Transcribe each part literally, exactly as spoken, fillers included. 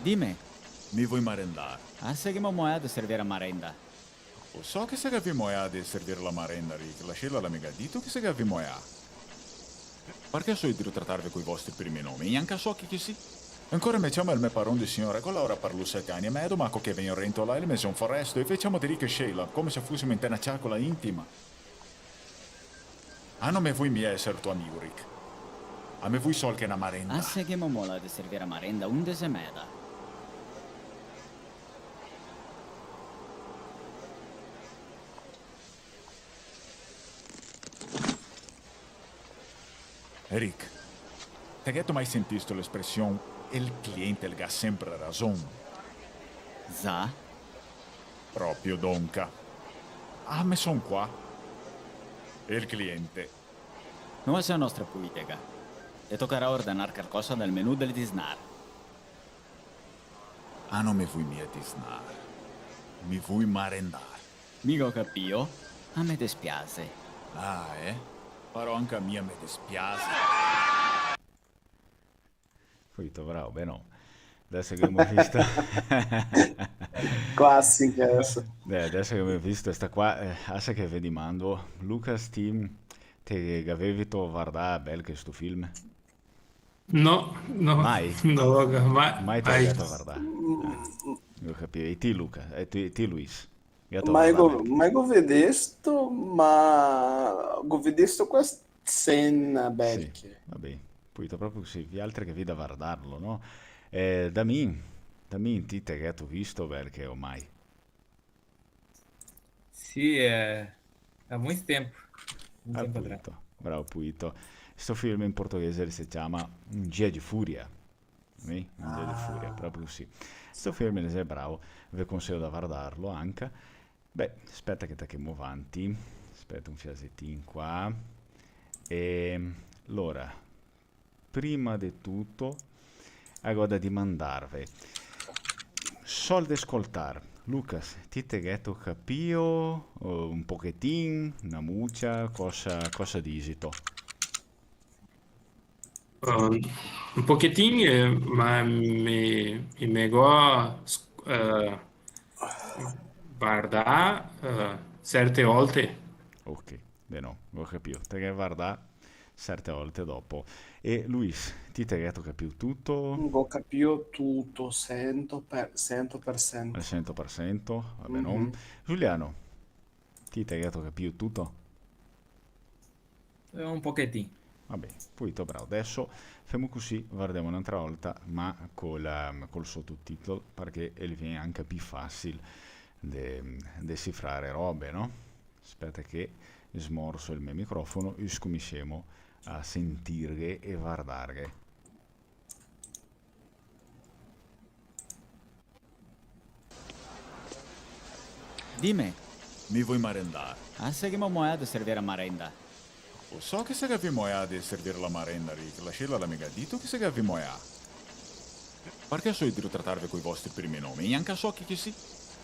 Dime. Mi vui marendar. Ah, se ghemo moià de servir a marenda. Lo so che se gavì moià de servir la marenda, Rick. La Sheila la me ga dito che se gavì moià. Parché so drio tratarve coi vostri primi nomi? Gnanca so chi che sì. Ancora me ciama el me paron de signora, co laora par lu sete ani e mezo, ma co che vegno rento là, el me xe un foresto, e ve ciamo de Rick e Sheila, come se fusimo inte na ciacola intima. Ah, no me vui mia eser to amigo, Rick. A me vui sol che na marenda. Ah, se ghemo moià de servir a marenda, undese e meda. Rick, te gheto mai sentisto l'espresion "el cliente el ga sempre rason"? Za. Proprio, donca. Ah, me son qua. El cliente. No xe a nostra puitega. Te tocarà ordenar calcosa dal menù del disnar. Ah, no me vui mia disnar. Mi vui marendar. Mi go capìo, a me despiase. Ah, eh? Però anca a mi a me despiase. Fuito, bravo, ben, no. Deso che ghemo visto... Classica, deso. Eh, deso che ghemo visto sta qua, eh, asa che ve dimando, Lucas, ti, te gavevi to vardà bel che sto film? No, no. Mai? No, no, mai. Mai te ga gato vardà? Mm. Eh, go capìo. E ti, Luca? E ti, ti, Luis? Gato vardà bel? Mai go, mai go vedesto, ma go vedesto questa scena, sì, belche. Va ben. Poi proprio cusì, vialtri che vi da vardarlo, no? Eh, Damin, Damin, ti te gato visto bel che o mai? Sì, eh, ha muito tempo. Muito tempo atrás. Ah, puito. Bravo, puito. Sto film in portoghese se ciama Un dia de furia. Sì? Un dia de furia, proprio cusì. Sto film xe bravo, ve consiglio da vardarlo anca. Beh, speta che tachemo vanti. Speta un fiasetin qua. E, alora, prima de tuto, go da dimandarve. Sol de scoltar. Lucas, ti te gheto capìo, eh, un pochetin, na mucia, cosa, cosa disito? Eh, un pochetin, eh, ma me, me go, eh, vardà, eh, serte volte. Ok. Beh, no, go capìo. Te ghe vardà serte volte dopo. E Luis, ti te gheto capìo tuto? Go capìo tuto, sento per, sento per sento. Al sento per sento? Va ben, no? Mhm. Giuliano, ti te gheto capìo tuto? Eh, un pochetin. Va ben, puito, bravo. Deso femo cusì, vardemo n'altra volta, ma col, ehm, col sototitolo, parché el vien anca pì fasil de, de sifrare robe, no? Speta che smorso el me microfono e scominsiemo a sentirghe e vardarghe. Dime. Mi vui marendar. Ah, se ghemo moià de servir a marenda. Lo so che se gavì moià de servir la marenda, Rick. La Sheila la me ga dito che se gavì moià. Parché so drio tratarve coi vostri primi nomi? Gnanca so chi che sì.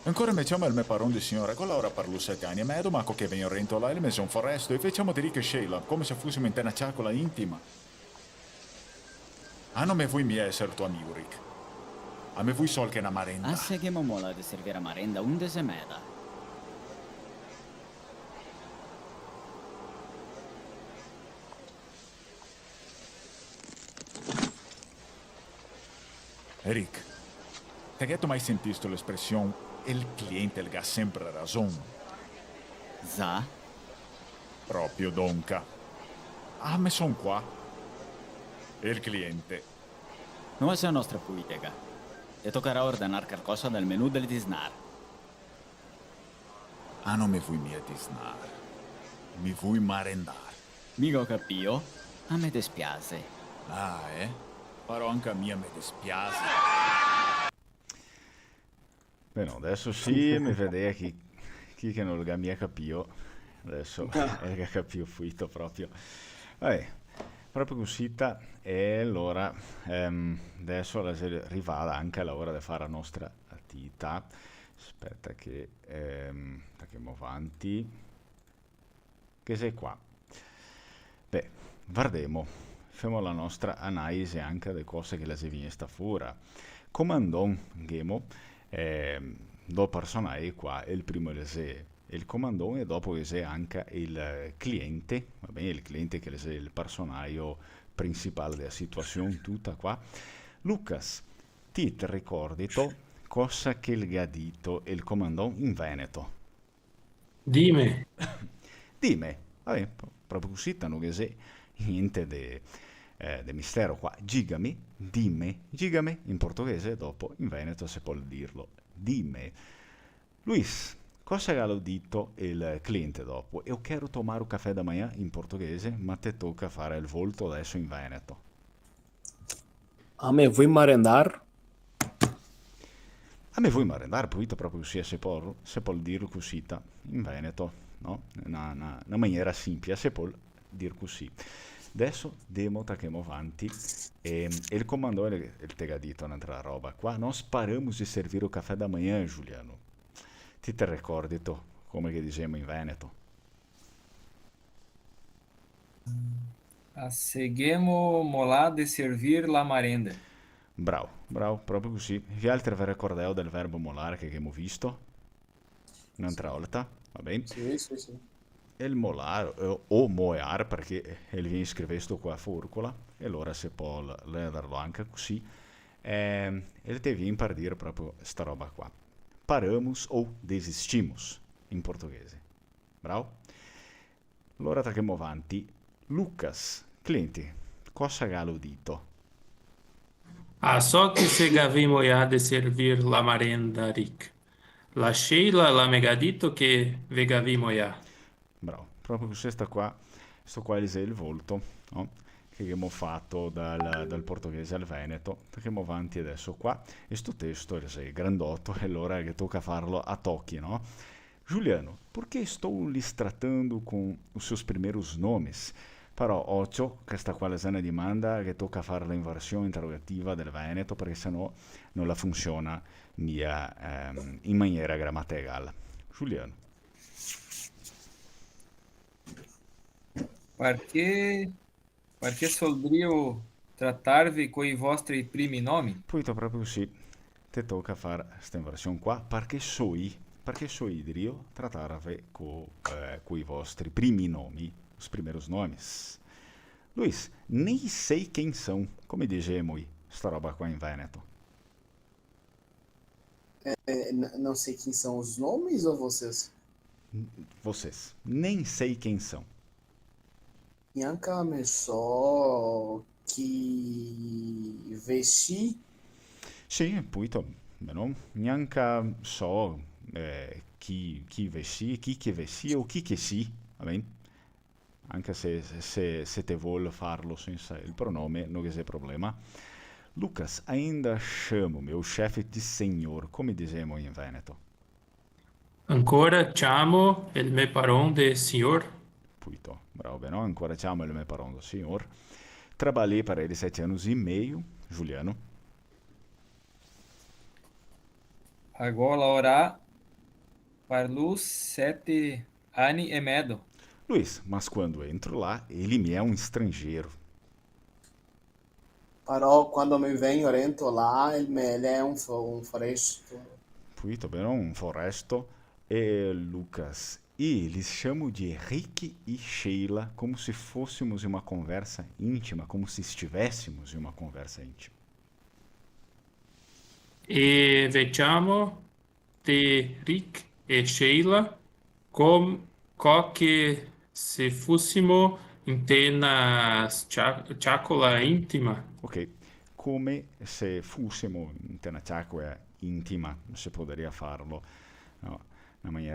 Ancora me ciama el me paron de signora, co laora par lu sete ani e mezo, ma co che vegno rento là, el me xe un foresto, e ve ciamo de Rick e Sheila, come se fusimo inte na ciacola intima. Ah, no me vui mia eser to amigo, Rick. A me vui sol che na marenda. Ah, se ghemo moià de servir a marenda, undese e meda. Rick, te gheto mai sentisto l'espresion "el cliente el ga sempre rason"? Za. Proprio, donca. Ah, me son qua. El cliente. No xe a nostra puitega. Te tocarà ordenar calcosa dal menù del disnar. Ah, no me vui mia disnar. Mi vui marendar. Mi go capìo, a me despiase. Ah, eh? Però anca a mi a me despiase. Beh, no, deso sì, me vedea chi, chi che no ga mia capìo. Deso, eh, ga capìo fuito proprio. Vabè, proprio cusita. E alora, ehm, deso la xe rivada anca la ora de far la nostra atività. Speta che, ehm, tachemo vanti. Che xe qua. Beh, vardemo. Femo la nostra analisi anca de cose che la xe vignesta fora. comandon, ghemo, ehm, do personajo qua, el primo el xe el comandon e dopo ghe xe anca el cliente, va ben? El cliente che el xe el personajo principal dela situasion tuta qua. Lucas, ti te ricordito cosa che el ga dito el comandon in veneto? Dime. Dime. Va ben, pro-, proprio cusì, tanto che xe gnente de, eh, de mistero qua. Dígame, dime, dígame, in portoghese, dopo in veneto se pol dirlo. Dime. Luis, cosa galo dito el cliente dopo? Eu quero tomar o café da manhã, in portoghese, ma te toca far el volto adeso in veneto. A me voi marendar? A me voi marendar, poito proprio cusì, se pol, se pol dir cusita, in veneto, no? Na, na, na maniera sinpia, se pol dir cusì. Adeso demo, tachemo vanti, e, e el comandon el, el te ga dito n'altra roba qua, nós paramos de servir o café da manhã, Juliano. Ti te ricordito come che dixemo in veneto? Asseghemo molà de servir la marenda. Bravo, bravo, proprio cusì. Vialtri ve ricordeo del verbo molar che ghemo visto? N'altra volta, va ben? Sì, sì, sì. El molar, eh, o moear, parché el vien scrivesto qua forcola, e alora se pol l-, lederlo anca cusì. Ehm, el te vien par dir proprio sta roba qua. Paramos ou desistimos, in portoghese. Bravo? Alora tachemo vanti. Lucas, cliente, cosa galo dito? Ah, so che se gavì moià de servir la marenda, Rick. La Sheila la me ga dito che ve gavì moià. Bravo, proprio cusì sta qua, sto qua el xe el volto, no? Che ghemo fato dal, dal portoghese al veneto. Tachemo vanti adeso qua, e sto testo el xe grandoto, e alora che toca farlo a tochi, no? Juliano, por que estou lhes tratando com os seus primeiros nomes? Però, ocio, che sta qua la xe na dimanda che toca far la inversion interrogativa del veneto, parché se no no la funsiona mia, ehm, in maniera gramatical. Juliano. Parché Parché sol drio tratarve coi vostri primi nomi? Poito proprio cusì. Te toca far sta inversion qua, parché soi, parché soi drio tratarve co, eh, coi vostri primi nomi, os primeiros nomes. Luis, nem sei quem são. Come dixemo sta roba qua in veneto? É, n-, não sei quem são os nomes ou vocês? Vocês. Nem sei quem são. Gnanca me so chi ve sì. Sì, poito, benon. Gnanca so, eh, chi, chi ve sì, chi che ve sì o chi che sì, va ben? Anca se, se, se te vol farlo sensa el pronome, no ghe xe problema. Lucas, ainda chamo meu chefe de senhor, come dixemo in veneto? Ancora ciamo el me paron de signor? Poito, bravo, benon, ancora ciamo el me paron de signor. Trabalhei para ele sete anos e meio, Juliano. Go laorà par lu sete ani e medo. Luis, mas quando entro lá, ele me é um estrangeiro. Però quando mi vegno rento là, el me, el xe un fo-, un foresto. Poito, benon, un foresto. E Lucas, e lhes chamo de Rick e Sheila como se fôssemos em uma conversa íntima, como se estivéssemos em uma conversa íntima. E ve ciamo de Rick e Sheila, com-, co che se fusimo inte na cia-, ciacola intima. Ok, come se fusimo inte na ciacola intima, se podaria farlo, no? Na maniera